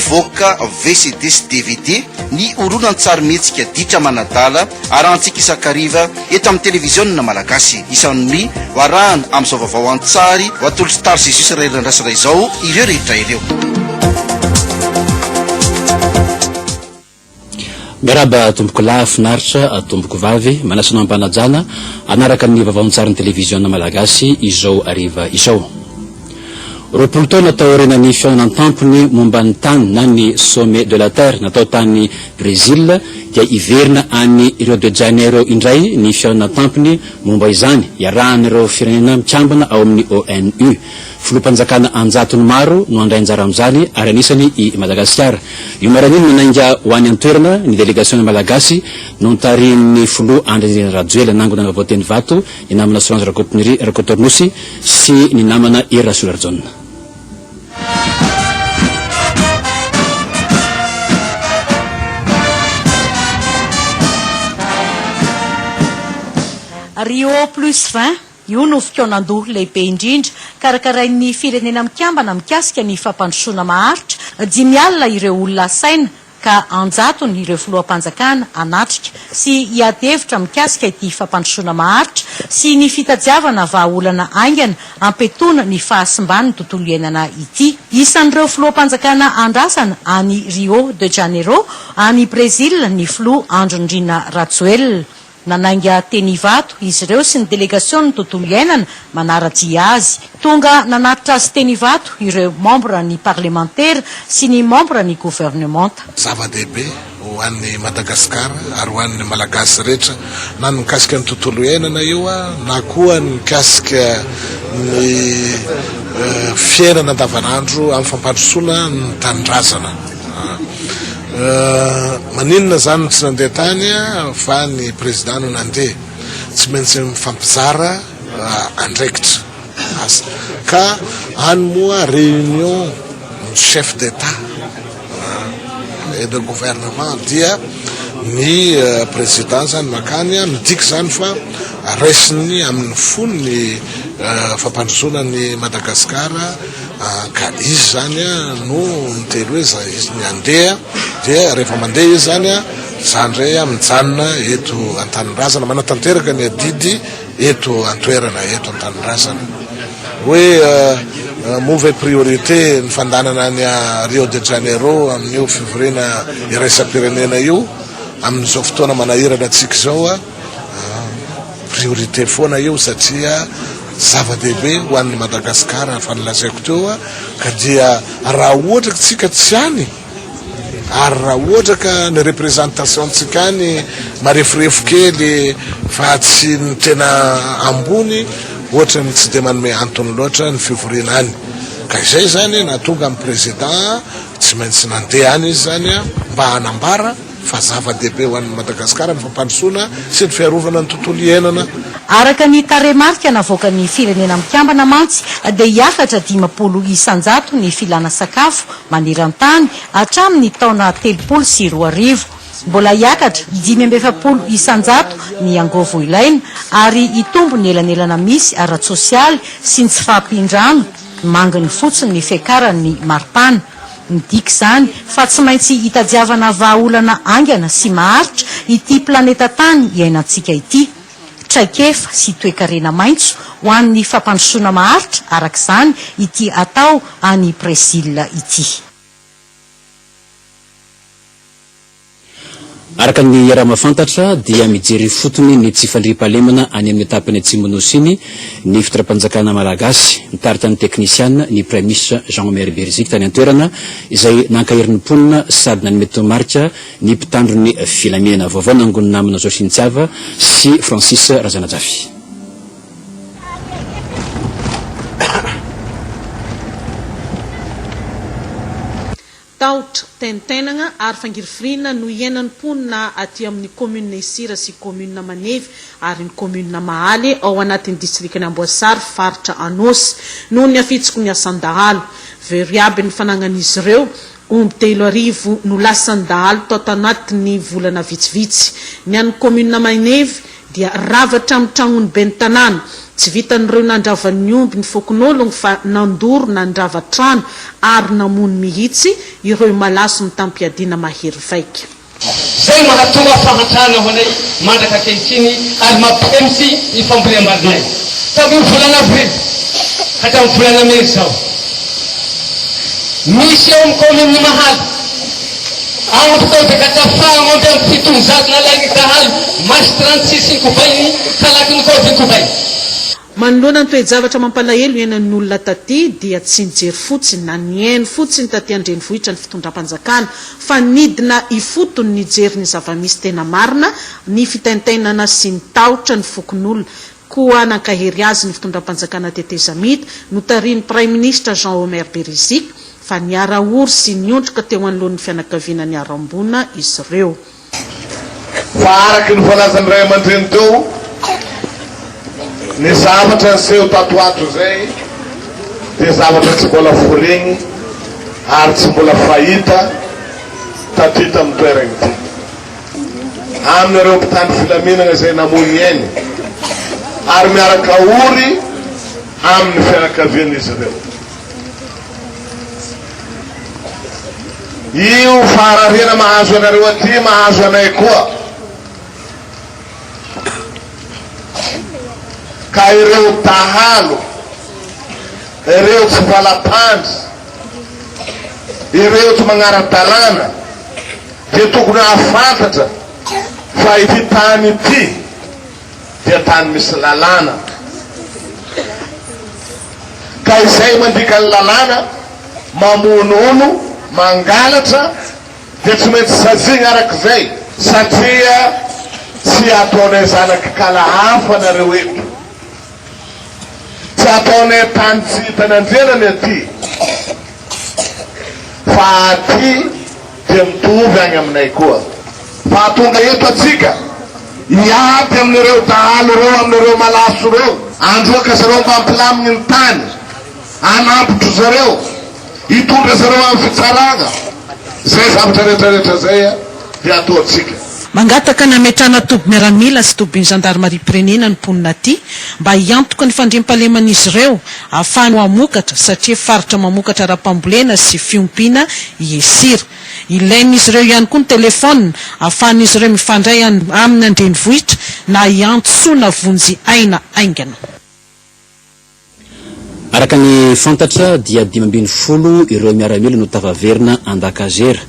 Mivoaka VCD sy dvd ny horonantsarimihetsika Ditra Manadala arahantsika isan-kariva eto amin'ny televiziona malagasy. Isan'ny ho arahana amin'izao vaovao an-tsary ho atolotr'i Tarcissus Raherinandrasana izao ireo rehetra ireo. Miarahaba tompoko lahy finaritra tompoko vavy, manasa anao am-panajana hanaraka ny vaovao an-tsarin'ny televiziona malagasy izao hariva izao. 20 taona taorianan'ny fihaonana an-tampony momba ny tany na ny Sommet de la Terre natao tany Brésil dia hiverina any Rio de Janeiro indray ny fihaonana an-tampony momba izany iarahan'ireo firenena mikambana ao amin'ny ONU. Filoham-panjakana an-jatony maro no handray anjara amin'izany ary anisany i Madagasikara. Io maraina io no nanainga ho any an-toerana ny delegasiona malagasy notarihin'ny filoha Andry Nirina Rajoelina. Nangona ny vaovao teny Ivato ny namana Solange Rakotorinosy sy ny namana Hery Rasolarijaona. Rio plus 20, Io no fikaonandoha lehibe indrindra karakarain'ny Firenena Mikambana mikasika ny fampandrosoana maharitra, dimy alina ireo olona asaina ka an-jatony ireo filoham-panjakana hanatrika sy hiady hevitra mikasika ity fampandrosoana maharitra sy ny fitadiavana vahaolana haingana hampetoana ny fahasimban'ny tontolo iainana ity. Isan'ireo filoham-panjakana andrasana any Rio de Janeiro any Brezila ny filoha Andry Nirina Rajoelina. Nanainga teny Ivato izy ireo sy ny delegasion'ny tontolo iainana manara-dia azy. Tonga nanatitra azy teny Ivato ireo membre ny parlemantera sy ny membre ny governemanta. Zava-dehibe ho an'i Madagasikara ary ho an'ny Malagasy rehetra na ny mikasika ny tontolo iainana io na koa ny mikasika ny fiainana andavanandro amin'ny fampandrosoana ny tanindrazana. Maninona zany no tsy nandeha tany fa ny président no nandeha? Tsy maintsy mifampizara andraikitra asa ka any moa réunion ny chef d'Etat et de gouvernement dia ny président zany makany midika zany fa raisiny amin'ny fony ny fampandrosoana ny Madagasikara Ka izy zany no niteny hoe za izy ny handeha dia rehefa mandeha izy zany za ndray mijanona eto an-tanindrazana manatanteraka ny adidy eto an-toerana eto an-tanindrazana. Hoe moa ve priorité ny fandanana any Rio de Janeiro amin'io fivoriana iraisam-pirenena io amin'izao fotoana manahirana antsika izao? Priorité foana io satria zava-dehibe ho an'i Madagasikara efa nolazaiko teo ka dia raha ohatra ka tsika tsy any ary raha ohatra ka ny représentation tsika any mareforefo kely fa tsy ny tena ambony ohatra ny tsy dia manome antony loatra ny fivoriana any ka izay zany nahatonga ny président tsy maintsy nandeha any izy zany mba hanambara fa zava-dehibe ho an'i Madagasikara ny fampandrosoana sy ny fiarovana ny tontolo iainana. Araka ny tarehimarika navoakan'ny Firenena Mikambana mantsy dia hiakatra 50% ny filana sakafo maneran-tany hatramin'ny taona 2030. Mbola hiakatra 45% ny angovo ilaina ary hitombo ny elanelana misy ara-tsosialy sy ny tsy fahampian-drano, manginy fotsiny ny fiakaran'ny maripana. Midika izany fa tsy maintsy hitadiavana vahaolana haingana sy maharitra ity planeta tany iainantsika ity. Traikefa sy toekarena maitso ho an'ny fampandrosoana maharitra araka izany ity atao any Brezila ity. Araka ny iaraha-mahafantatra dia mijery ifotony ny tsy fandriampahalemana any amin'ny tapany atsimon'ny Nosy iny ny fitondram-panjakana malagasy. Nitarika ny teknisiana ny Praiminisitra Jean Omer Beriziky tany an-toerana izay nankahery ny mponina sady nanome toromarika ny mpitandro ny filaminana. Vaovao nangonin'ny namana Joachim Tsiava sy Francis Razanajafy. Tahotra, taintainagna ary fangirifiriana no iainan'ny mponina aty amin'ny commune Isira sy commune Manevy ary ny commune Mahaly ao anatin'ny distrikan'i Amboasary faritra Anôsy noho ny hafitsiky ny asan-dahalo. Very aby ny fanagnan'izy ireo, omby 3000 no lasan'ny dahalo tao tanatin'ny volana vitsivitsy. Ny an'ny commune Manevy dia rava hatramin'ny tragnon'ny ben'ny tanàna. Tsy vitan'ireo nandrava ny omby ny fokonolony fa nandoro, nandrava trano ary namono mihitsy ireo malaso mitam-piadiana mahery vaika. Izay mahatonga fahantrana ho anay mandraka ankehitriny ary mampihemotsy ny fambolem-barinay. Tamin'ny volana avrily hatramin'ny volana mey izao, misy eo amin'ny kaominin'i Mahaly, Ampy tao dia katrafaha omby amin'ny 700 nalain'ny dahalo mash 36 ny kobainy kalakinikov ny kobainy. Manoloana ny toe-javatra mampalahelo iainan'ny olona taty dia tsy nijery fotsiny na nihaino fotsiny taty an-drenivohitra ny fitondram-panjakana fa nidina ifotony nijery ny zava-misy tena marina, ny fitaintainana sy ny tahotra ny fokonolona. Koa nankahery azy ny fitondram-panjakana tetezamita notarihin'ny Praiminisitra Jean Omer Beriziky fa niara-ory sy niondrika teo anoloan'ny fianakaviana niharam-boina izy ireo. Fa araka ny voalazan'ny ray aman-dreny teo, ny zavatra niseho tato ho ato izay dia zavatra tsy mbola foregny ary tsy mbola fahita taty tamin'ny toeragna ity. Amin'ireo mpitandro filaminana izay namoy ny ainy ary miaraka ory amin'ny fianakavian'izy ireo. Io faharariana mahazo anareo aty mahazo anay koa. Ka ireo dahalo, ireo tsy valam-pandry, ireo tsy magnara-dalàna dia tokony hahafantatra fa ity tany ity dia tany misy lalàna. Ka izay mandika ny lalàna, mamono olo, mangalatra dia tsy maintsy saziana arak'izay satria tsy ataonay zanak'i kala hafa nareo eto. Tsy ataonay tany tsy hitan'Andriana ny aty fa aty dia mitovy agny aminay koa. Fa tonga eto atsika hiady amin'ireo dahalo ireo, amin'ireo malaso ireo, androaka zareo mba hampilamigny ny tany, hanampotro zareo, hitondra zareo amin'ny fitsaragna, zay zavatra rehetra rehetra zay dia ataontsika. Mangataka ny hametrahana toby miaramila sy tobin'ny zandarimariam-pirenena ny mponina aty mba hiantoka ny fandriampahaleman'izy ireo ahafahany hamokatra satria faritra mamokatra ara-pambolena sy fiompiana i Esira. Ilain'izy ireo ihany koa ny telefaonina ahafahan'izy ireo mifandray amin'ny an-drenivohitra na hiantsoana vonjy aina haingana. Araka ny fantatra dia 15 ireo miaramila no tafaverina an-dakazera.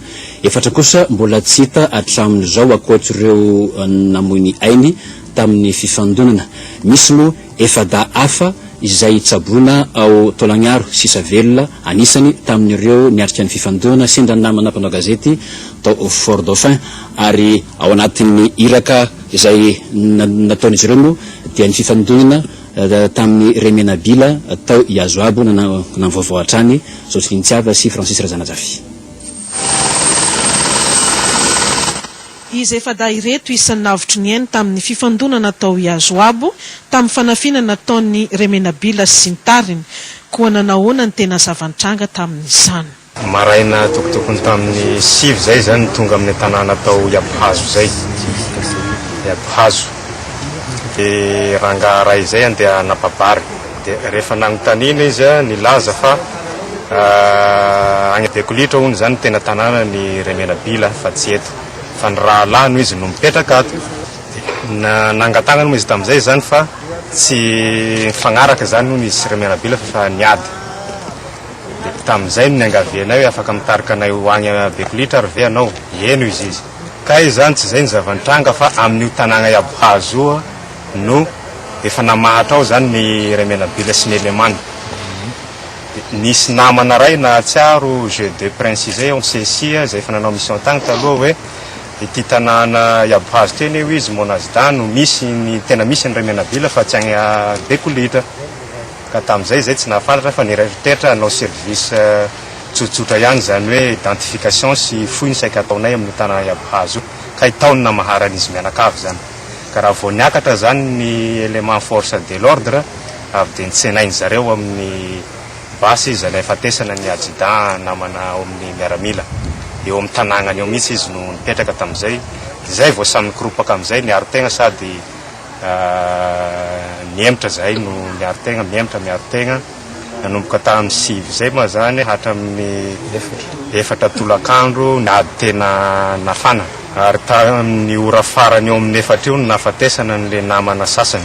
Efatra kosa mbola tsy hita hatramin'izao ankoatr'ireo namoy ny ainy tamin'ny fifandonana. Misy moa efa-dahy hafa izay tsaboina ao Taolagnaro sisa velona anisany tamin'ireo niatrika ny fifandonana sendra namana mpanao gazety tao Fort Dauphin ary ao anatin'ny iraka izay nataon'izy ireo moa dia ny fifandonana tamin'ny Remenabila tao Ihazoabo nanangona ny vaovao hatrany Jocelyne Tsiava sy Francis Razanajafy. Izy efa-dahy ireto isan'ny navotry ny ainy tamin'ny fifandonana tao Ihazoabo, tamin'ny fanafiana nataon'ny Remenabila sy ny tariny. Koa nanahoana ny tena zava-nitranga tamin'izany? Maraina tokotokony tamin'ny sivy izay izany no tonga amin'ny tanàna tao Iabohazo izay. Iabohazo. Dia rangahy iray izay andeha hanapa-bary. Dia rehefa nanontaniana izy nilaza fa any Bekolitra hono izany no tena tanànan'i Remenabila fa tsy eto. Fa ny rahalahiny hoy izy no mipetraka ato. Dia nangatahana moa izy tamin'izay izany fa tsy nifagnaraka izany hono izy sy Remenabila fa efa niady. Dia tamin'izay no niangavianay hoe afaka mitarika anay ho any Bekolitra ary ve ianao? Eny hoy izy. Kay izany tsy izay ny zava-nitranga fa amin'io tanàgna Iabohazo io no efa namahatra ao izany ny Remenabila sy ny Elemana. Dia nisy namana iray nahatsiaro Jeu de Prince izay ao amin'ny CSI izay efa nanao mission tagny taloha hoe ity tanàna Iabohazo ity anie hoy izy Monazda no misy ny tena misy ny Remenabila fa tsy agny Bekolitra. Ka tamin'izay izay tsy nahafantatra fa nieritreritra hanao service tsotsotra ihany izany hoe identification sy fouille ny saika hataonay amin'io tanàna Iabohazo io. Kay tao no namaharan'izy mianakavy izany. Ka raha vao niakatra izany ny élément force de l'ordre avy dia nitsenain-dry zareo amin'ny basy izay nahafatesana ny adjudant namana ao amin'ny miaramila. Eo amin'ny tanàgnany eo mihitsy izy no nipetraka tamin'izay. Izay vao samy nikoropaka amin'izay niaro tegna sady. Nihemotra zahay no miaro tegna, mihemotra miaro tegna. Nanomboka tamin'ny sivy izay moa zany hatramin'ny efatra tolakandro ny ady tena nafana. Ary tamin'ny ora farany eo amin'ny efatra eo no nahafatesana an'ilay namana sasany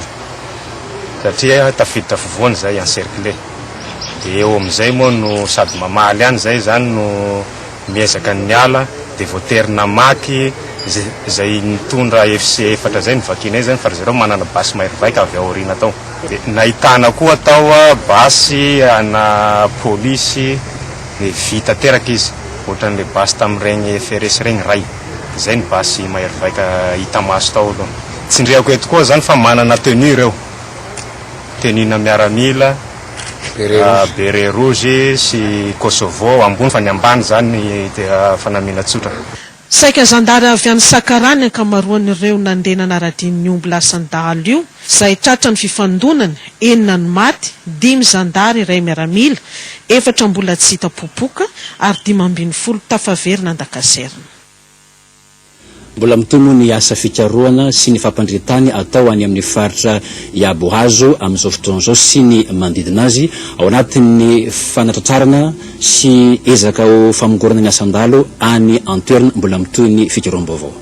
satria tafiditra afovoany izahay, encerclé. Dia eo amin'izay moa no sady mamaly ihany izahay izany no miezaka ny niala dia voatery namaky izay nitondra FC efatra izay novakianay izany fa ry zareo manana basy mahery vaika avy ao aoriana tao. Dia nahitana koa tao basy ana polisy dia vy tanteraka izy, ohatran'ilay basy tamin'ireny FRS ireny iray. Izay ny basy mahery vaika hita maso tao aloha. Tsindriako eto koa izany fa manana tenue ireo, tenue-na miaramila, beret rouge sy kosovo ambony fa ny ambany izany fanamiana tsotra. Saika zandary avy any Sakaraha ny ankamaroan'ireo nandeha nanara-dia ny omby lasan'ny dahalo io, izay tratra ny fifandonana, enina no maty, dimy zandary, iray miaramila, efatra mbola tsy hita popoka ary 15 tafaverina an-dakaserina. Mbola mitohy moa ny asa fikarohana sy ny fampandrian-tany atao any amin'ny faritra Iabohazo amin'izao fotoana izao sy ny manodidina azy, ao anatin'ny fanatratrarana sy ezaka ho famongorana ny asan-dahalo any an-toerana. Mbola mitohy ny fikaroham-baovao.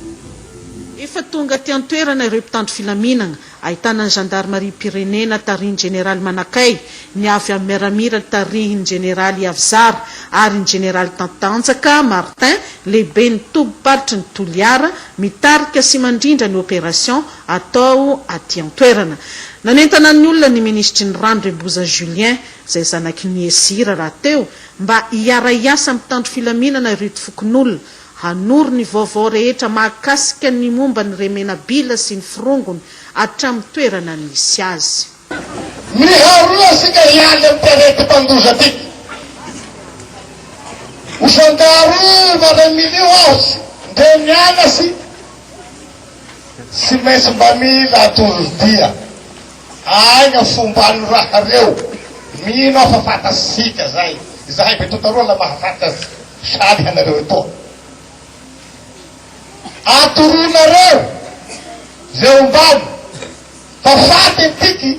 Efa tonga aty an-toerana ireo mpitandro filaminana, ahitana ny zandarimariam-pirenena tarihin'ny jeneraly Manakay, ny avy amin'ny miaramila tarihin'ny jeneraly Iavizara ary ny jeneraly Tantanjaka Martin, lehiben'ny tobim-paritry ny Toliara, mitarika sy mandrindra ny opération atao aty an-toerana. Nanentana ny olona ny minisitry ny rano Remboza Julien, izay zanaky ny Esira rahateo, mba hiara-hiasa amin'ny mpitandro filaminana ireto fokonolona Hanoro ny vaovao rehetra mahakasika ny momba ny Remenabila sy ny forongony hatramin'ny toerana nisy azy. Miharoa isika hiady amin'ity aretim-pandoza ty. Ho fangaro maramila io aho sy ndre mianasy tsy maintsy mba mila atoro dia aigna fomban'ny raha reo. Mino aho fa fantatsika zay. Izahay Betotaroa la mahafantatsy. Faly ianareo etoa. Atoronareo ze ombany fa faty tiky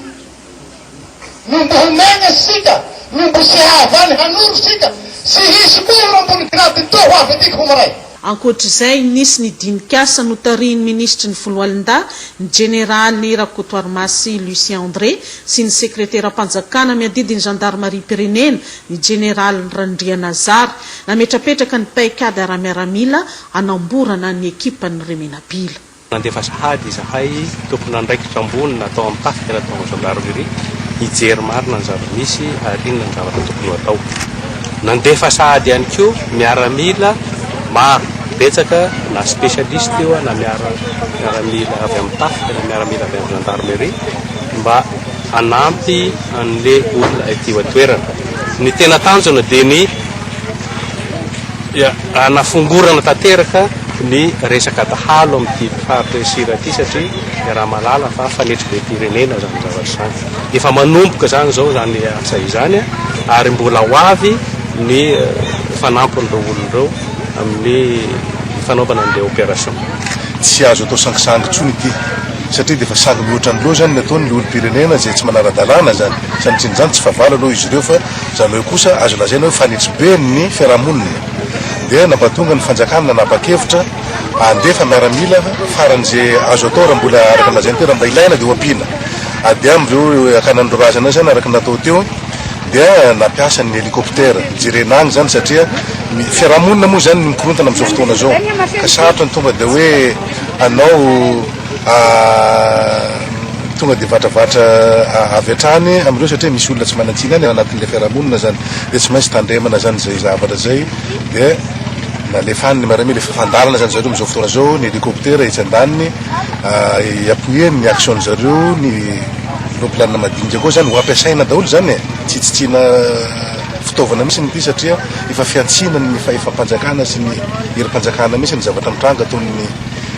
no mbo homegna sika no mbo tsy hahavany hanoro sika tsy hisy koa olo ambony grade toa ho avy atiky ho maray. Ankoatra izay, nisy ny dinik'asa notarihin'ny minisitry ny Foloalindahy, ny jeneraly Rakotoarimasy Lucien André sy ny sekreteram-panjakana miadidy ny zandarimariam-pirenena, ny jeneraly Randrianazary. Nametrapetraka ny paikady ara-miaramila hanamborana ny ekipan'ny Remenabila. Nandefa sahady izahay tompon'andraikitra ambony na tao amin'ny tafika na tao amin'ny gendarmerie hijery marina ny zava-misy ary inona ny zavatra tokony ho atao. Nandefa sahady ihany koa miaramila maro, betsaka na spécialiste io na miaramila avy amin'ny tafika na miaramila avy amin'ny gendarmerie mba hanampy an'le olona ety an-toerana. Ny tena tanjona dia ny hanafongorana tanteraka ny resaka dahalo amin'ity faritra Isira ity satria iaraha-mahalala fa fanetribem-pirenena izany zavatra izany. Efa manomboka izany izao izany asa izany ary mbola ho avy ny fanampin'ireo olona ireo amin'ny fanaovana an'ilay opération. Tsy azo atao sangisangy intsony ity satria dia efa sangy mihoatra ny loha izany ny ataon'ny olom-pirenena izay tsy manara-dalàna izany. Sanatrin'izany tsy fahavalo aloha izy ireo fa izany hoe kosa azo lazaina hoe fanetribe ny fiarahamonina dia nampatonga ny fanjakana nanapa-kevitra handefa miaramila faran'izay azo atao raha mbola araka ny lazainy teo raha mba ilaina dia ho ampiana ady amin'ireo hakana an'ireo razana izany araka ny natao teo dia nampiasa ny hélicoptère jerena agny zany satria ny fiarahamonina moa zany ny mikorontana amin'izao fotoana izao ka sarotra ny tonga dia hoe hanao tonga dia vatravatra avy hatrany amin'ireo satria misy olona tsy manan-tsiny any anatin'ilay fiarahamonina zany dia tsy maintsy tandremana zany izay zavatra izay dia nalefa any ny miaramila efa fandalana zany zareo amin'izao fotoana izao ny hélicoptère etsy andaniny hi-appuyer ny action zareo ny Roplanina madinika koa zany ho ampiasaina daholo zany e! Tsy hitsitsiana fitaovana mihitsy ity satria efa fihantsiana ny fahefam-panjakana sy ny herim-panjakana mihitsy ny zavatra mitranga ataon'ny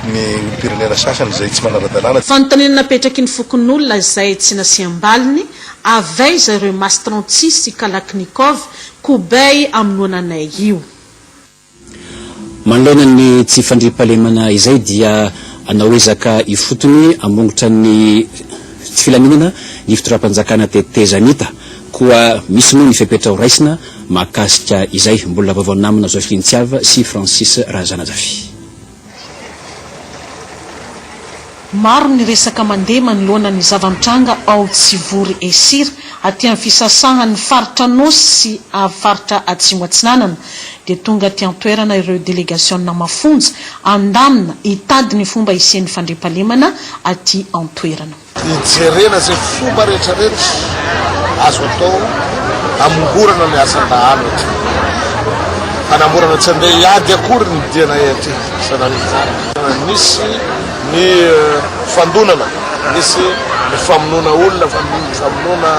ny olom-pirenena sasany izay tsy manara-dalàna. Fanontaniana napetraky ny fokonolona izay tsy nasiam-baliny, avy aiza ireo Mas 36 sy Kalachnikov, kobay amonoana anay io? Manoloana ny tsy fandriampahalemana izay dia hanao ezaka ifotony hamongotra ny tsy filaminana ny fitondram-panjakana tetezamita. Koa misy moa ny fepetra ho raisina mahakasika izay. Mbola vaovao namana Josephine Tsiava sy Francis Razanajafy. Maro ny resaka mandeha manoloana ny zava-mitranga ao Tsivory Esira, aty amin'ny fisasahan'ny faritra Anôsy sy avy faritra Atsimo Atsinanana. Dia tonga aty an-toerana ireo delegasiona mafonja handamina, hitady ny fomba hisian'ny fandriampahalemana aty an-toerana. Hijerena izay fomba rehetra rehetra azo atao hamongorana ny asan-dahalo aty. Fanamorana tsy handeha hiady akory ny dianay aty sanatria. Nisy ny fandonana, nisy ny famonoana olona, famonoana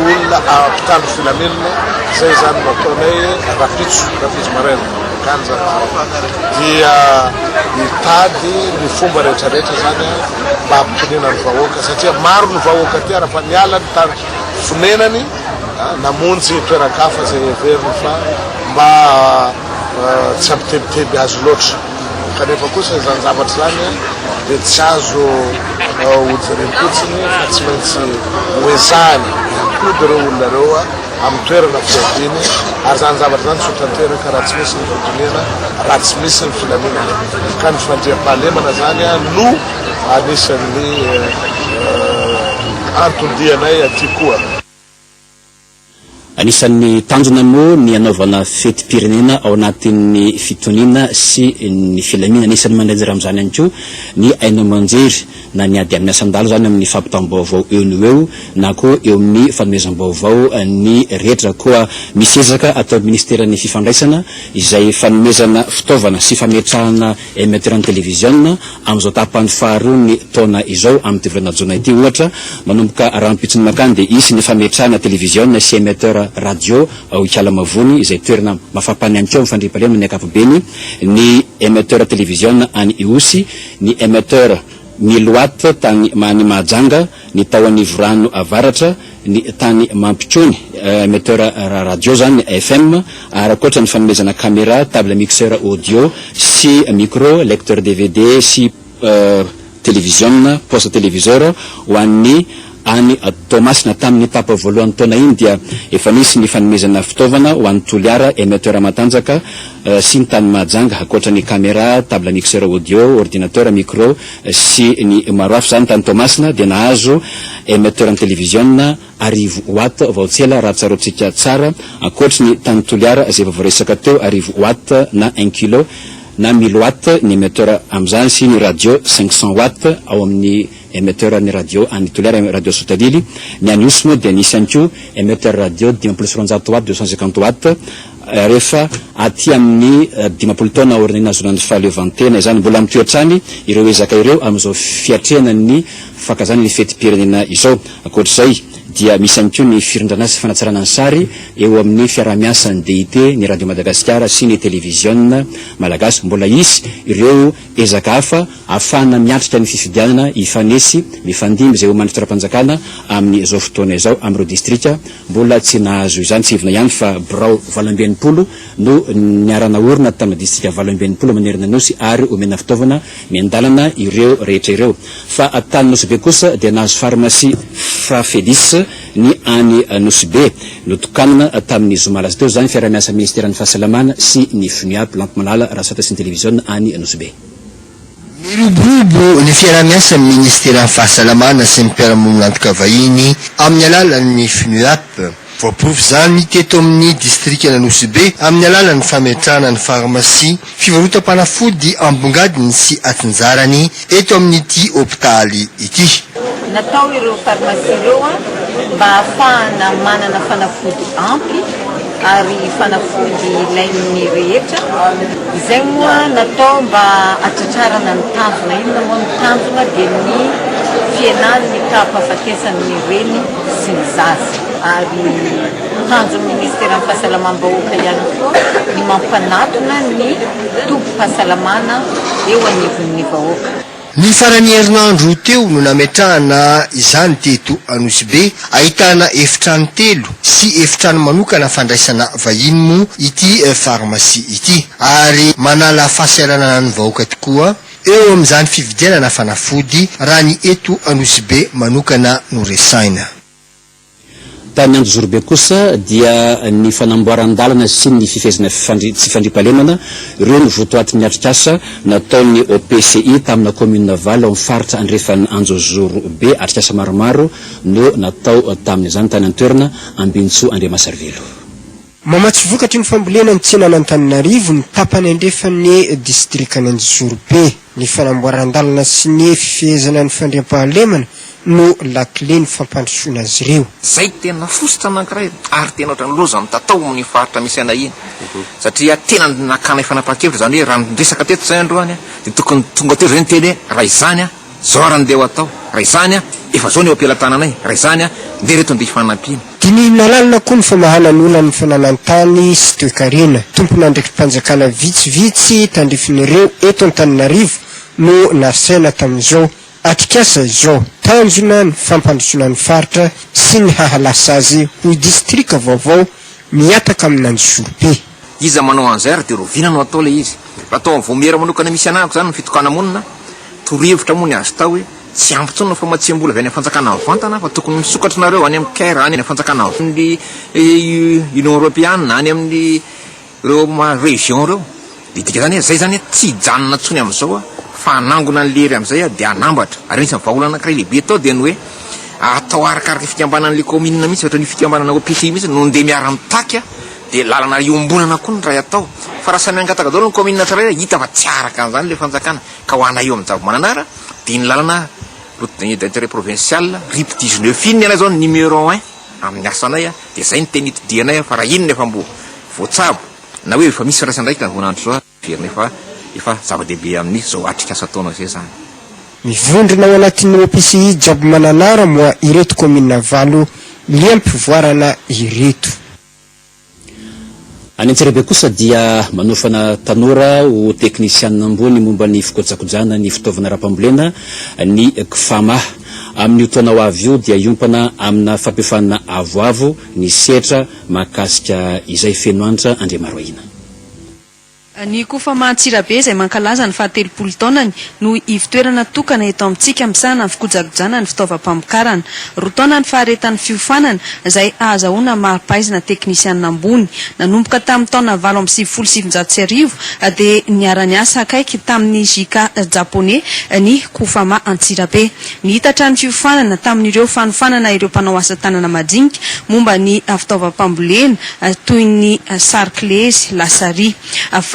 olona mpitandro filaminana, izay izany no ataonay rahampitso, rahampitso maraina. Mankany izany izahay dia hitady ny fomba rehetra rehetra izany mba hampitoniana ny vahoaka satria maro ny vahoaka aty ary efa niala ny tany fonenany namonjy toeran-kafa izay heveriny fa mba tsy hampitebiteby azy loatra kanefa kosa izany zavatra izany dia tsy azo hojerem-potsiny fa tsy maintsy hoezahana hampody ireo olona ireo amin'ny toerana fiaviany ary izany zavatra izany tsy ho tanteraka raha tsy misy ny fitoniana, raha tsy misy ny filaminana. Ka ny fandriampahalemana izany no anisan'ny anton-dianay aty koa. Anisan'ny tanjona moa ny hanaovana fetim-pirenena ao anatin'ny fitoniana sy ny filaminana. Anisan'ny mandray anjara amin'izany ihany koa ny haino aman-jery. na ny ady amin'ny asan-dahalo izany amin'ny fampitam-baovao eo no eo na koa eo amin'ny fanomezam-baovao ny rehetra. Koa misy ezaka ataon'ny minisiteran'ny fifandraisana izay fanomezana fitaovana sy fametrahana émetteur ny televiziona amin'izao tapany faharoa ny taona izao. Amin'ity volana jona ity ohatra, manomboka rahampitso ny mankany dia hisy ny fametrahana televiziona sy émetteur radio ao Ikalamavony izay toerana mafampana ihany koa amin'ny fandriampahalemana ny ankapobeny, ny émetteur televiziona any Ihosy, ny émetteur Miloat tany any Mahajanga, ny tao Anivorano Avaratra, ny tany Mampikony, émetteur radio zany, FM, ary ankoatra ny fanomezana camera, table mixeur audio sy micro, lecteur dvd sy television, poste téléviseur ho an'ny any Toamasina. Tamin'ny tapa voalohan'ny taona iny dia efa nisy ny fanomezana fitaovana ho an'i Toliara, émetteur matanjaka sy ny tany Mahajanga, ankoatra ny camera, table mixeur audio, ordinateur, micro sy ny maro hafa. Izany tany Toamasina dia nahazo émetteur ny televiziona arivo watt vao tsy ela raha tsaroantsika tsara, ankoatry ny tany Toliara izay efa voaresaka teo, arivo watt na un kilo na mille watt ny émetteur amin'izany sy ny radio 500 watt ao amin'ny Émetteur ny radio any Toliara, Radio Sotalily. Ny any Ihosy moa dia nisy ihany koa émetteur radio 250 watts, 250 watts, rehefa aty amin'ny 50 taona aorian'ny nahazoana ny fahaleovantena izany. Mbola mitohy hatrany ireo ezaka ireo amin'izao fiatrehana ny fankalazana ny fetim-pirenena izao. Ankoatra izay dia misy ihany koa ny firindrana sy fanatsarana ny sary eo amin'ny fiaraha-miasan'ny DIT, ny Radio Madagasikara sy ny Televiziona Malagasy. Mbola hisy ireo ezaka hafa ahafahana miatrika ny fifidianana hifanesy mifandimby izay oman'ny fitondram-panjakana amin'izao fotoana izao amin'ireo distrika mbola tsy nahazo izany. Tsiahivina ihany fa birao 68 no niara-naorina tamina distrika 68 manerana ny Nosy ary omena fitaovana miandalana ireo rehetra ireo. Fa tany Nosy Be kosa dia nahazo farmasia Frafedis ny any Nosy Be. Notokanana tamin'ny zoma lasa teo izany fiaraha-miasan'ny minisiteran'ny Fahasalamana sy ny Funiap, Lampimalala, Rasata sy ny Televiziona any Nosy Be. Miroborobo ny fiaraha-miasan'ny minisiteran'ny Fahasalamana sy ny mpiara-monina vahiny amin'ny alalan'ny Fnuap. Voaporofo izany teto amin'ny distrikan'Anosibe amin'ny alalan'ny fametrahana ny farmasia fivarotam-panafody ambongadiny sy atsinjarany eto amin'ity hopitaly ity. Natao ireo farmasia ireo mba hahafahana manana fanafody ampy ary fanafody ilain'ny rehetra. Izay moa natao mba hatratrarana ny tanjona. Inona moa ny tanjona dia ny fihenan'ny taham-pahafatesan'ny reny sy ny zaza. Ary tanjon'ny Ministeran'ny Fahasalamam-bahoaka ihany koa ny mampanatona ny tobim-pahasalamana eo anivon'ny vahoaka. Ny faran'ny herinandro teo no nametrahana izany teto Anosibe, ahitana efitrano telo sy efitrano manokana fandraisana vahiny moa ity farmasia ity ary manala fahasahiranana ny vahoaka tokoa. eo amin'izany fividianana fanafody raha ny eto Anosibe manokana no resahina. Tany Anjozorobe kosa dia ny fanamboaran-dalana sy ny fifehezana tsy fandriampahalemana ireo no votoatin'ny atrikasa nataon'ny OPCI tamina kaominina valo ao amin'ny faritra andrefan'Anjozorobe. Atrikasa maromaro no natao tamin'izany tany an-toerana, Ambinintsoa Andriamasarivelo. Mamatsy vokatry ny fambolena ny tsenan'Antananarivo ny tapany andrefan'ny distrikan'Anjozorobe. Ny fanamboaran-dalana sy ny fifehezana ny fandriampahalemana no lakilen'ny fampandrosoana azy ireo. Zay tena fositra anankiray ary tena ohatran'ny loza mitatao amin'ny faritra misy anay iny satria tena nakanay fanapahan-kevitra izany hoe raha niresaka teto zay androany dia tokony tonga teo zay niteny hoe raha izany an Zao ary andeha ho atao, raha izany an, efa zao ny eo am-pelatananay, raha izany an, ndeha reto andeha hifanampiana. Dinihina lalina koa ny famahana ny olan'ny fananan-tany sy toekarena. Tompon'andraiki-panjakana vitsivitsy tandrifin'ireo eto Antananarivo no nasaina tamin'izao atrikasa izao. Tanjona ny fampandrosoana ny faritra sy ny hahalasa azy ho distrika vaovao mihataka amin'Anjozorobe. Iza manao an'izay ary dia roviana no atao ilay izy? Raha atao amin'ny vaomiera manokana misy anahako izany ny fitokana-monina, torohevitra moa ny azo tao hoe tsy ampy intsony ny famatsiam-bola avy any amin'ny fanjakana mivantana fa tokony misokatra nareo any amin'ny Caire, any amin'ny fanjakana amin'ny Union Europeana, any amin'ny ireo région ireo. Dia dika izany hoe izay izany tsy hijanona intsony amin'izao fa hanangona an'i lery amin'izay dia hanambatra. Ary anisan'ny vahaolana anankiray lehibe atao dia ny hoe atao arakaraka fikambanan'ilay kaominina mihitsy, ohatran'io fikambanana OPC io mihitsy no ndeha miara-mitaky dia lalana iombonana koa ny iray atao. Fa raha samy hangataka daholo ny kaominina tsirairay hita fa tsy araka an'izany ilay fanjakana. Ka ho anay eo amin'ny Javomananara dia ny lalana route d'intérêt provincial RIP 19 iny ny anay izao ny numéro un amin'ny asanay dia izay no tena itodihanay fa raha iny no efa mbo voatsabo na hoe efa misy firaisandraikitra ny voanandro izao heverina efa efa zava-dehibe amin'ny izao atrikasa ataonao izay izany. Mivondrona ao anatin'ny OPCI Jabomananara moa ireto kaominina valo liam-pivoarana ireto. Any Antsirabe kosa dia manofana tanora ho teknisianina ambony momba ny fikojakojana ny fitaovana ara-pambolena ny Cfama. Amin'io taona ho avy io dia hiompana amina fampiofanana avoavo ny sehatra mahakasika izay. Fenohanitra Andriamaroahina. Ny Cofama Antsirabe izay mankalaza ny fahatelopolo taonany no ivotoerana tokana eto amintsika misahana ny fikojakojana ny fitaovam-pamokarana. Roa taona ny faharetan'ny fiofanana izay ahazahoana mari-pahaizana teknisianina ambony. Nanomboka tamin'ny taona 1998 dia niara-niasa akaiky tamin'ny JICA Japoney ny Cofama Antsirabe. Nihitatra ny fiofanana tamin'ireo fanofanana ireo mpanao asa tanana madinika momba ny fitaovam-pambolena toy ny sarkilezy, lasary.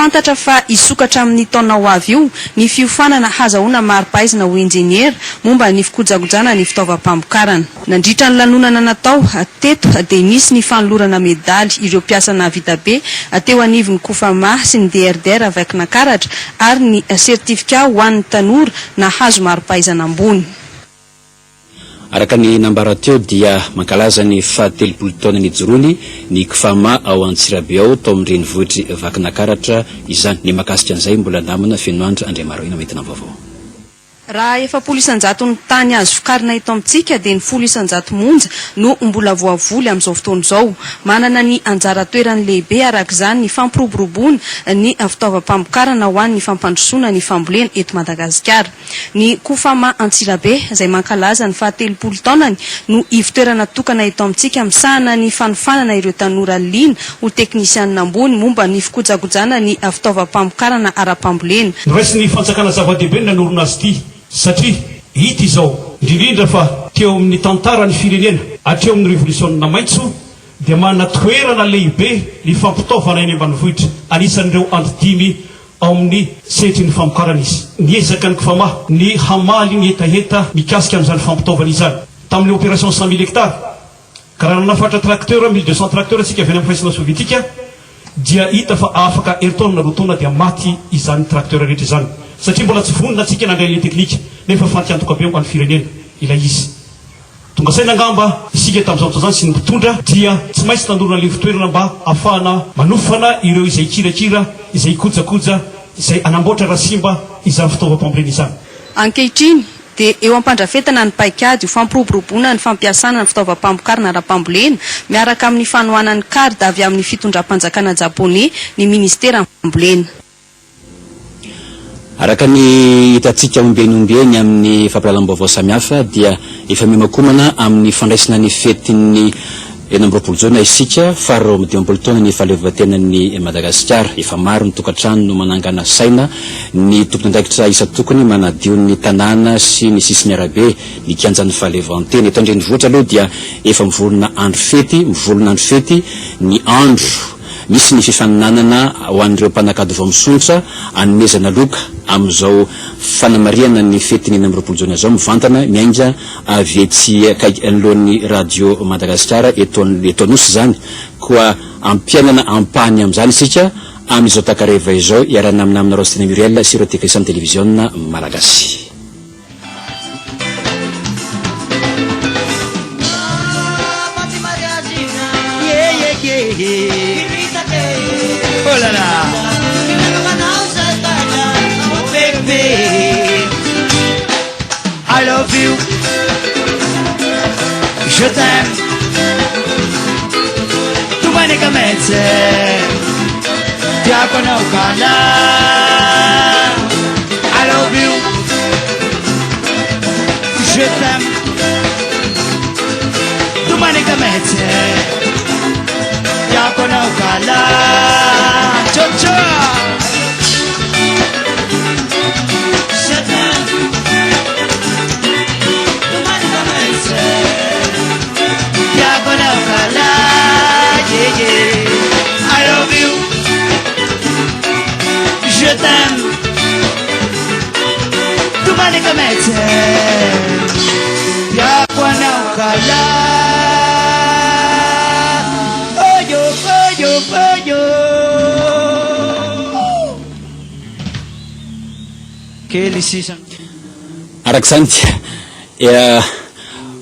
Fantatra fa hisokatra amin'ny taona ho avy io ny fiofanana hazahoana mari-pahaizana ho injeniera momba ny fikojakojana ny fitaovam-pamokarana. Nandritra ny lanonana natao teto dia nisy ny fanolorana medaly ireo mpiasa nahavita be teo anivon'ny Cofama sy ny DRDR Vakinankaratra ary ny sertifika ho an'ny tanora nahazo mari-pahaizana ambony. Araka ny nambara teo dia mankalaza ny fahatelopolo taona nijoroany ny Cfama ao Antsirabe ao tao amin'ny renivohitr'i Vakinakaratra izany. Ny mahakasika an'izay mbola namana Fenoandra Andriamarohina hoentina vaovao. Raha 40 isan-jaton'ny tany azo vokarina eto amintsika dia ny 10 isan-jato monja no mbola voavoly amin'izao fotoana izao. Manana ny anjara toerany lehibe araka izany ny fampiroboroboana ny fitaovam-pamokarana ho an'ny fampandrosoana ny fambolena eto Madagasikara. Ny Cofama Antsirabe, izay mankalaza ny fahatelopolo taonany, no ivotoerana tokana eto amintsika misahana ny fanofanana ireo tanora liana ho teknisianina ambony momba ny fikojakojana ny fitaovam-pamokarana ara-pambolena. Noraisin'ny fanjakana zava-dehibe ny nanorina azy ity satria hita izao, indrindrindra fa teo amin'ny tantaran'ny firenena hatreo amin'ny revolisiona maitso dia manana toerana lehibe ny fampitaovana eny ambanivohitra, anisan'ireo andry dimy Ao amin'ny sehatry ny famokarana izy. Niezaka ny Cfama ny hamaly ny hetaheta mikasika an'izany fampitaovana izany. Tamin'ny opération 100 000 hectares, ka raha nanafatra tracteur, 1200 tracteurs isika avy any amin'ny firaisana sovietika, dia hita fa afaka herintaona na roa taona dia maty izany tracteur rehetra izany. Satria mbola tsy vonona isika nandray ilay teknika, nefa fantiantoka be ho an'ny firenena ilay izy. Tonga saina angamba isika tamin'izany fotoana izany sy ny mpitondra dia tsy maintsy nanorina levon-toerana mba hahafahana manofana ireo izay hikirakira, izay hikojakoja, izay hanamboatra raha simba izany fitaovam-pambolena izany. Ankehitriny dia eo am-pandrafetana ny paikady ho fampiroboroboana ny fampiasana ny fitaovam-pamokarana ara-pambolena miaraka amin'ny fanohanan'ny card avy amin'ny fitondram-panjakana Japoney ny Ministeran'ny Fambolena. Araka ny hitantsika ombieny ombieny amin'ny fampahalalam-baovao samihafa dia efa miomakomana amin'ny fandraisana ny fetin'ny 26 jona isika, faha 52 taona ny fahaleovantenan'i Madagasikara. Efa maro ny tokantrano no manangana saina, ny tompon'andraikitra isan-tokony manadio ny tanàna sy ny sisin'ny arabe, ny kianjan'ny fahaleovantena. Eto an-drenivohitra aloha dia efa mivolona andro fety, mivolona andro fety ny andro. Misy ny fifaninanana ho an'ireo mpanakady vao misondrotra anomezana loka amin'izao fanamarihana ny fetin'ny 26 jona izao mivantana miainga avy etsy akaiky anoloan'ny Radio Madagasikara eto eto Anosy izany. Koa ampiainana ampahany amin'izany isika amin'izao takariva izao iarahana amin'ny namana Raostina Muriel sy ireo teknisian'ny televiziona Malagasy. I love you Je t'aime Tomanika metse Tiako anao kala I love you Je t'aime Tomanika metse Tiako anao kala Chocho Je t'aime Tomanika metse Tiako anao kala Yeah yeah I love you Je t'aime Tomanika metse Tiako anao kala Oyo oyo oyo Kely sisa. Araka izany dia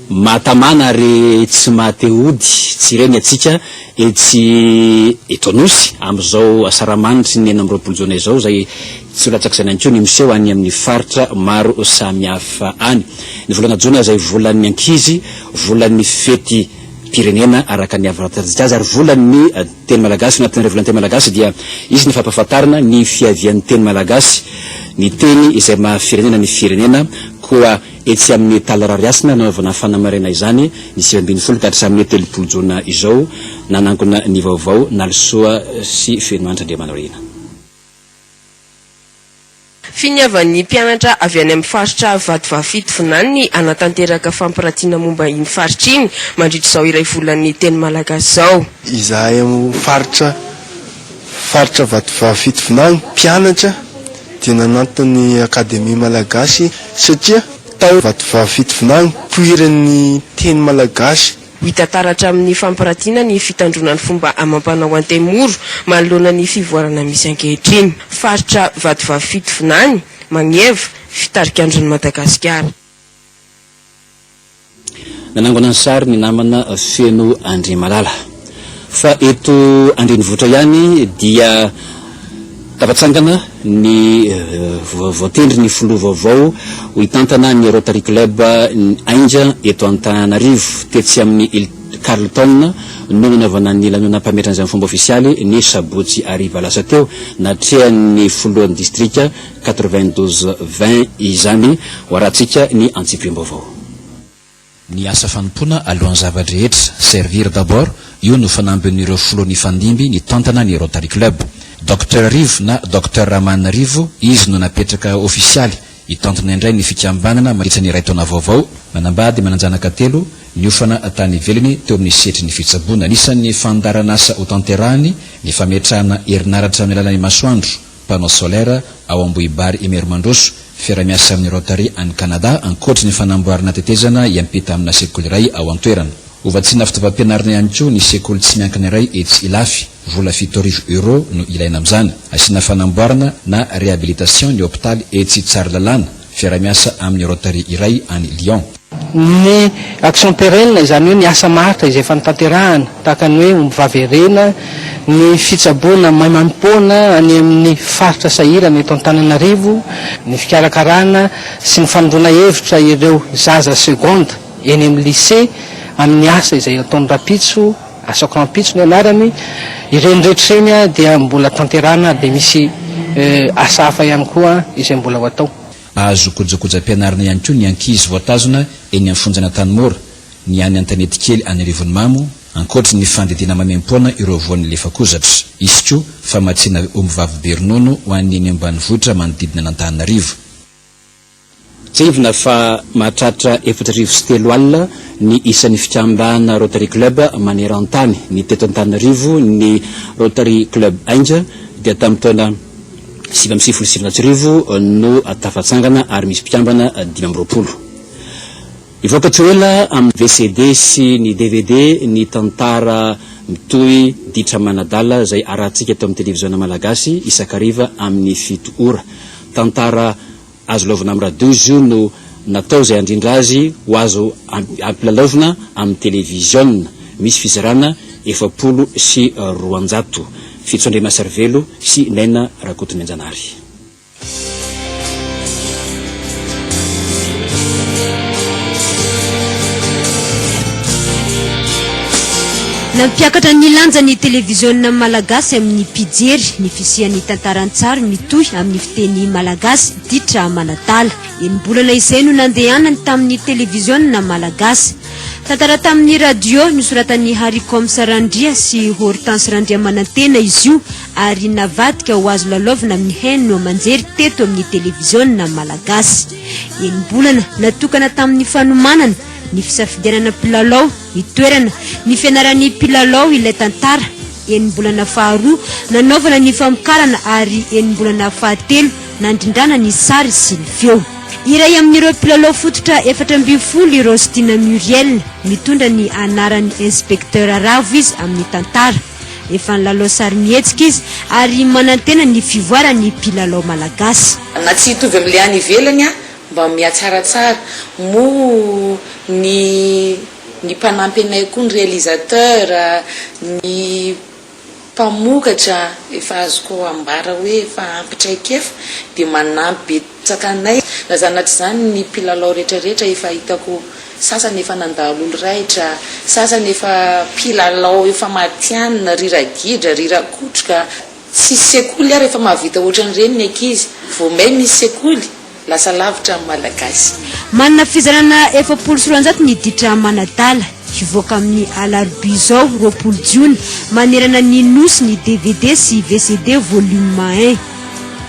mahatamana ary tsy mahate hody tsy ireny antsika etsy eto Anosy amin'izao asaramanitry ny 26 jona izao izay tsy ho latsak'izany ihany koa ny miseho any amin'ny faritra maro samihafa any. Ny volana jona izay volan'ny ankizy, volan'ny fety pirenena araka ny avatantsika azy ary volan'ny teny malagasy. Anatin'ireo volan'ny teny malagasy dia hisy ny fampahafantarana ny fiavian'ny teny malagasy, ny teny izay maha firenena ny firenena. Koa etsy amin'ny Tal Rarihasina nanaovana fanamarihana izany ny 19 ka hatramin'ny 30 jona izao, nanangona ny vaovao Nalisoa sy Fenohanitra Andriamanirina. Finiavan'ny mpianatra avy any amin'ny faritra Vatovavy Fitovinany ny hanatanteraka fampiratiana momba iny faritra iny mandritra izao iray volan'ny teny malagasy izao. Izahay amin'ny faritra faritra Vatovavy Fitovinany mpianatra dia nanantona ny Akademia Malagasy satria tao Vatovavy Fitovinany poirin'ny teny malagasy. Ho hita taratra amin'ny fampiratiana ny fitandroana ny fomba amam-panao Antemoro manoloana ny fivoarana misy ankehitriny. Faritra Vatovavy Fitovinany, Magneva, fitarikandron'i Madagasikara. Nanangona ny sary ny namana Feno Andriamalala. Fa eto an-drenivohitra ihany dia tafatsangana ny voatendry ny filoha vaovao ho hitantana ny Rotary Club Ainga eto Antananarivo. Tetsy amin'ny Carlton no nanaovana ny lanonam-pametrana izany fomba ofisialy ny sabotsy hariva lasa teo, natrehan'ny filohan'ny distrika 92 20 izany. Ho arahantsika ny antsipiriam-baovao. Ny asa fanompoana alohan'ny zava-drehetra, servir d'abord, io no fanambin'ireo filoha nifandimby nitantana ny Rotary Club. Docteur Rivo na Docteur Ramanarivo, izy no napetraka ofisialy hitantana indray ny fikambanana mandritra ny iray taona vaovao. Manambady, manan-janaka telo, niofana tany ivelany teo amin'ny sehatry ny fitsaboana. Anisan'ny fandaharan'asa hotanterahiny ny fametrahana herinaratra amin'ny alalan'ny masoandro, Panneau solaire, ao Ambohibary Imerimandroso, fiaraha-miasa amin'ny Rotary any Canada, ankoatry ny fanamboarana tetezana hiampita amina sekoly iray ao an-toerana. Hovatsiana fitaovam-pianarana ihany koa ny sekoly tsy miankina iray etsy Ilafy, vola 7000 euros no ilaina amin'izany. Asiana fanamboarana na réhabilitation ny hopitaly etsy Tsaralalàna, fiaraha-miasa amin'ny Rotary iray any Lyon. Ny action pérenne, izany hoe ny asa maharitra izay efa notanterahana, tahaka ny hoe omby vavy harena, ny fitsaboana maimaimpoana any amin'ny faritra sahirana eto Antananarivo, ny fikarakarana sy ny fanondroana hevitra ireo zaza seconde eny amin'ny lycée amin'ny asa izay ataony rahampitso. Asako rahampitso ny anarany, ireny rehetra ireny dia mbola tanterahana ary dia misy asa hafa ihany koa izay mbola ho atao. Azo kojakojam-pianarana ihany koa ny ankizy voatazona eny amin'ny fonjan'Antanimora, ny any Antanetikely any Arivonimamo, ankoatry ny fandidiana maimaimpoana ireo voan'ny lefakozatra. Hisy koa famatsiana ombivavy be ronono ho an'ny eny ambanivohitra manodidina an'Antananarivo. Tsiahivina fa mahatratra 34 alina ny isan'ny fikambana Rotary Club maneran-tany. Ny teto Antananarivo, ny Rotary Club Ainga dia tamin'ny taona 1999 no tafatsangana ary misy mpikambana 25. Hivoaka tsy ho ela amin'ny VCD sy ny dvd ny tantara mitohy Ditra Manadala izay arahantsika eto amin'ny televiziona malagasy isan-kariva amin'ny fito ora. Tantara azo laovina amin'ny radio izy io no natao izay handrindra azy ho azo ampilalaovina amin'ny televiziona. Misy fizarana 240. Fitso Andriamasarivelo sy Naina Rakotomianjanahary. Nampiakatra ny lanjan'ny televiziona malagasy amin'ny mpijery ny fisian'ny tantara an-tsary mitohy amin'ny fiteny malagasy, ditra manadala. Enim-bolana izay no nandehanany tamin'ny televiziona malagasy. Tantara tamin'ny radio nosoratan'i Haricoms Randria sy Hortense Randriamanantena izy io ary navadika ho azo lalaovina amin'ny haino aman-jery teto amin'ny televiziona malagasy. Enim-bolana natokana tamin'ny fanomanana, ny fisafidianana mpilalao, ny toerana, ny fianaran'ny mpilalao ilay tantara, enim-bolana faharoa nanaovana ny famokarana ary enim-bolana fahatelo nandrindrana ny sary sy ny feo. Iray amin'ireo mpilalao fototra 14 i Rostina Muriel, mitondra ny anaran'ny Inspecteur Ravo izy amin'ny tantara. Efa nilalao sarimihetsika izy ary manantena ny fivoaran'ny mpilalao malagasy. Na tsy hitovy amin'ilay any ivelany mba mihatsaratsara moa ny ny mpanampy anay koa ny réalisateur, ny mpamokatra efa azoko ambara hoe efa ampy traikefa dia manampy betsaka anay. Na izany na tsy izany ny mpilalao rehetra rehetra efa hitako sasany efa nandalo olo-raitra, sasany efa mpilalao efa matihanina, ry ragidra, ry rakotroka. Tsisy sekoly ary efa mahavita ohatran'ireny ny ankizy, vao may misy sekoly, lasa lavitra ny Malagasy. Manana fizarana 240 ny ditra manadala. Hivoaka amin'ny alarobia izao, 20 jiona, manerana ny Nosy ny dvd sy vcd volume un.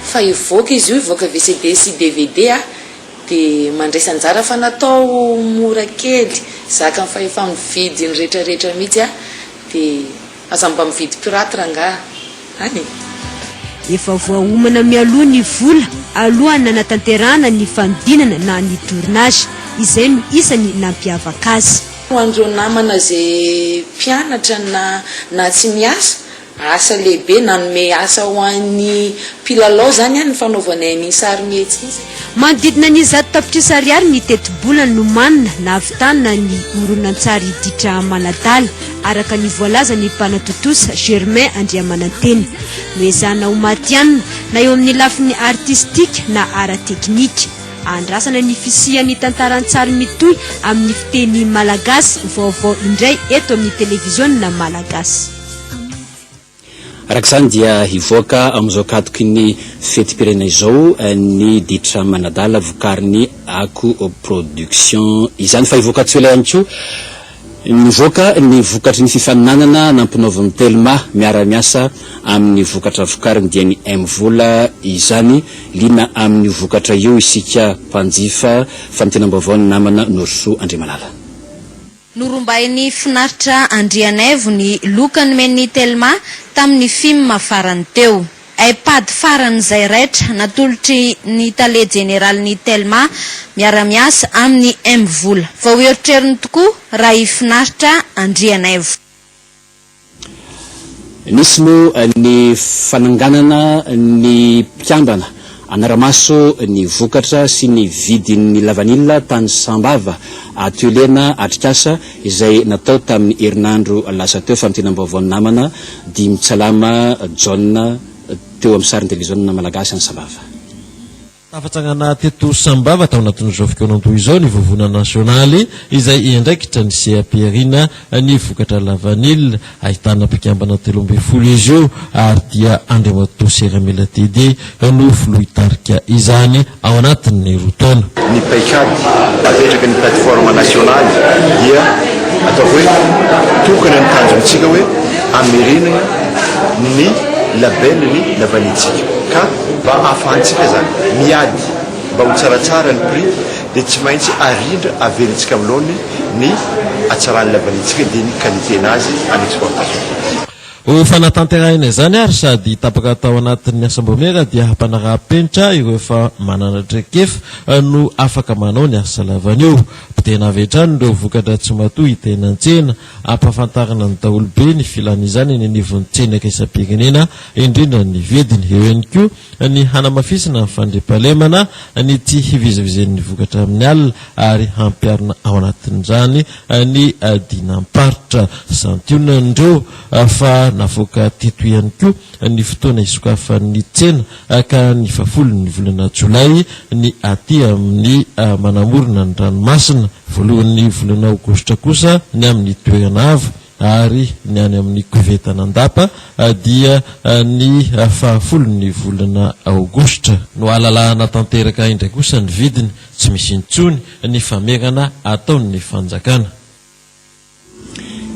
Fa hivoaka izy io, hivoaka vcd sy dvd a, dia mandraisa anjara fa natao mora kely, zakan'ny fahefa-mividin'ny retraretra mihitsy a, dia. Aza mba mividy pirate rangaha any e! Efa voaomana mialoha ny vola alohan'ny nanatanterahana ny fanodinana na ny tournage. Izay no isany nampiavaka azy. Ho an'ireo namana izay mpianatra na na tsy miasa, asa lehibe nanome asa ho an'ny mpilalao izany ny fanaovanay an'iny sarimihetsika iny. Manodidina ny 100 tapitrisa ariary ny tetibola nomanina nahavitana ny horonantsary Ditra Manadala, araka ny voalazan'ny mpanatontosa Germain Andriamanantena. Noezahana ho matihanina na eo amin'ny lafiny artistika na ara-teknika. Andrasana ny fisian'ny tantara an-tsary mitohy amin'ny fiteny malagasy vaovao indray eto amin'ny televiziona malagasy. Araka izany dia hivoaka amin'izao katoky ny fetim-pirenena izao ny ditra manadala vokarin'ny Ako Production izany fa hivoaka tsy ho ela ihany koa nivoaka ny vokatry ny fifaninanana nampinaovin'ny Telma miara-miasa amin'ny vokatra vokariny dia ny MVola izany. Liana amin'io vokatra io isika mpanjifa. Famintinam-baovao ny namana Norosoa Andriamalala. Norombahin'i Finaritra Andrianaivo ny loka nomen'ny Telma tamin'ny Fim farany teo. Ipad faran'izay raitra natolotry ny tale jeneralin'ny Telma miara-miasa amin'ny MVola. Vao erotrerony tokoa raha i Finaritra Andrianaivo. Nisy moa ny fananganana ny mpikambana hanara-maso ny vokatra sy ny vidin'ny lavanila tany Sambava, atelier na atrikasa izay natao tamin'ny herinandro lasa teo. Famintinam-baovao ny namana Dimintsalama John teo amin'ny sarin'ny televiziona malagasy any Sambava. Tafatsangana teto Sambava tao anatin'izao fikaonandoha izao ny Vovonana Nasionaly izay hiandraikitra ny seha-pihariana ny vokatra lavanila. Ahitana mpikambana 13 izy io ary dia Andriamatoa Seramila Teddy no filoha hitarika izany ao anatin'ny roa taona. Ny paikady apetraky ny plateforme nasionaly dia ataoko hoe tokana ny tanjontsika hoe hamerenana ny label ny lavanilitsika ka mba ahafahantsika zany miady mba ho tsaratsara ny prix dia tsy maintsy arindra averintsika amin'ny laoniny ny hatsaran'ny lavanilitsika dia ny qualité-nazy en exportation. Ho fanatanterahina izany ary sady tapaka tao anatin'ny asam-baomiera dia hampanaraham-penitra ireo efa manana traikefa no afaka manao ny asa lavany io. Potehina avy hatrany ireo vokatra tsy matoa hita eny an-tsena, ampahafantarina ny daholobe ny filana izany eny anivon'ny tsena iraisam-pirenena, indrindra ny vidiny. Eo ihany koa ny hanamafisana ny fandriampahalemana, ny tsy hivezivezen'ny vokatra amin'ny alina ary hampiharina ao anatin'izany ny dinam-paritra. Santionan'ireo fa navoaka teto ihany koa ny fotoana hisokafan'ny tsena ka ny fahafolon'ny volana jolay ny aty amin'ny manamorona ny ranomasina, voalohan'ny volana aogositra kosa ny amin'ny toerana avo ary ny any amin'ny kovetan'Andapa dia ny fahafolon'ny volana aogositra. Nohalalahana tanteraka indray kosa ny vidiny, tsy misy intsony ny famerana ataon'ny fanjakana.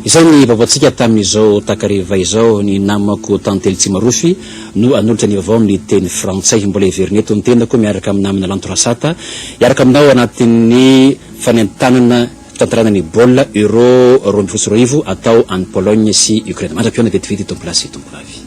Izay ny vaovaontsika tamin'izao takariva izao. Ny namako Tantely Tsimarofy no hanolotra ny vaovao amin'ny teny frantsay. Mbola hiverina eto ny tenako miaraka amin'ny namana Lanto Rasata hiaraka aminao anatin'ny fanentanana fitantarana ny baolina Euro 2012 atao any Pologne sy Ukraine. Mandra-pihaona vetivety tompolahy sy tompovavy.